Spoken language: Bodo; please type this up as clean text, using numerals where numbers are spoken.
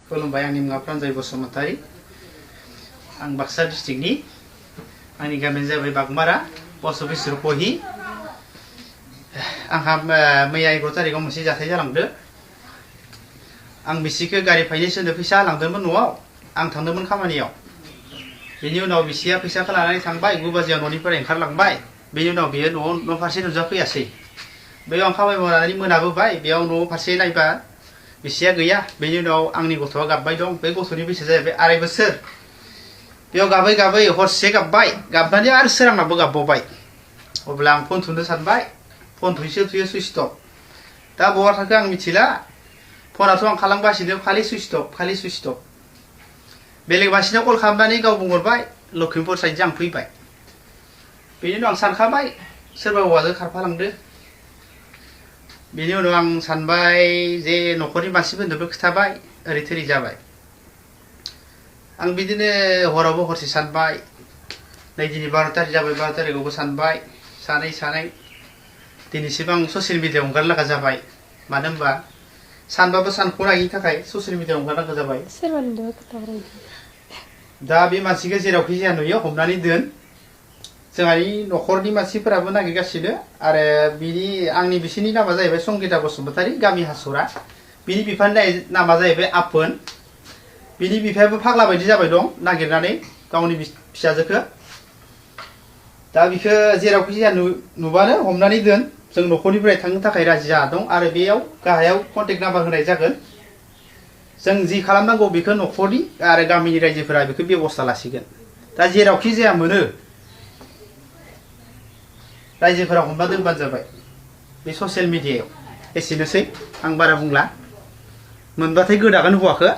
खुलुमबाय आंनि मुङा प्रान्जय बसुमतारी आं बाक्सा डिस्ट्रिक्टनि आंनि गामिया जाबाय बागमारा पस्ट अफिस रुपहि आंहा मैया 11 तारिखआव मोनसे जाथाय जालांदो आं बिसिखौ गारि फाइनेन्स होनो फैसा लांदोंमोन न'आव आं थांदोंमोन खामानियाव बेनि उनाव बिसिया फैसाखौ लानानै थांबाय 9 बाजियाव न'निफ्राय ओंखारलांबाय बेनि उनाव बियो न' फारसे नुजाफैयासै बेयाव आं खामानि मावनानै मोनाबोबाय बेयाव न' फारसे नायबा बिसिया गैया बेनि उनाव आंनि गथ'आ गाबबाय दं बे गथ'नि बैसोआ जाहैबाय 2.5 बोसोर बेयाव गाबै गाबै हरसे गाबबाय गाबनानै आरो सोरांनाबो गाबबावबाय अब्ला आं फन थुनो सानबाय फन थुयो सुइच अफ दा बहा थाखो आं मिथिला फनाथ' आं खालामगासिनो खालि सुइच अफ बेलेग मानसिनाव कल खालामनानै गाव बुंहरबाय लखिमपुर साइडजों आं फैबाय बेनि उनाव आं सानखाबाय सोरबा हौवाजों खारफालांदो बेनि उनाव आं सानबाय जे न'खरनि मानसिफोरनोबो खोथाबाय ओरै थोरै जाबाय आं बिदिनो हरावबो हरसे सानबाय नै दिनै 12 तारिख जाबाय 12 तारिखआवबो सानबाय सानै दिनैसिम आं ससियेल मिडियायाव ओंखारनो लागा जाबाय मानो होनबा सानबाबो सानख'नो हायिनि थाखाय ससियेल मिडियायाव ओंखारनांगौ जाबाय दा बे मानसिखौ जेरावखि जाया नुयो हमनानै दोन जोंहानि न'खरनि मानसिफोराबो नागिरगासिनो आरो आंनि बिसिनि नामा जाहैबाय संगिता बसुमतारी गामि हासरा बिनि बिफानि नामा जाहैबाय आफोन बिनि बिफायाबो फाग्ला बायदि जाबाय दं नागिरनानै गावनि फिसाजोखौ दा बिखौ जेरावखि जाया नुबानो हमनानै दोन जों न'खरनिफ्राय थांनो थाखाय राजि जाना दं आरो बेयाव गाहायाव कन्टेक्ट नाम्बार होनाय जागोन जों जि खालामनांगौ बेखौ न'खरनि आरो गामिनि रायजोफोरा बेखौ बेबस्था लासिगोन दा जेरावखि जाया मोनो रायजोफोरा हमना दोनबानो जाबाय बे ससियेल मिडियायाव एसेनोसै आं बारा बुंला मोनबाथाय गोदागोन हौवाखौ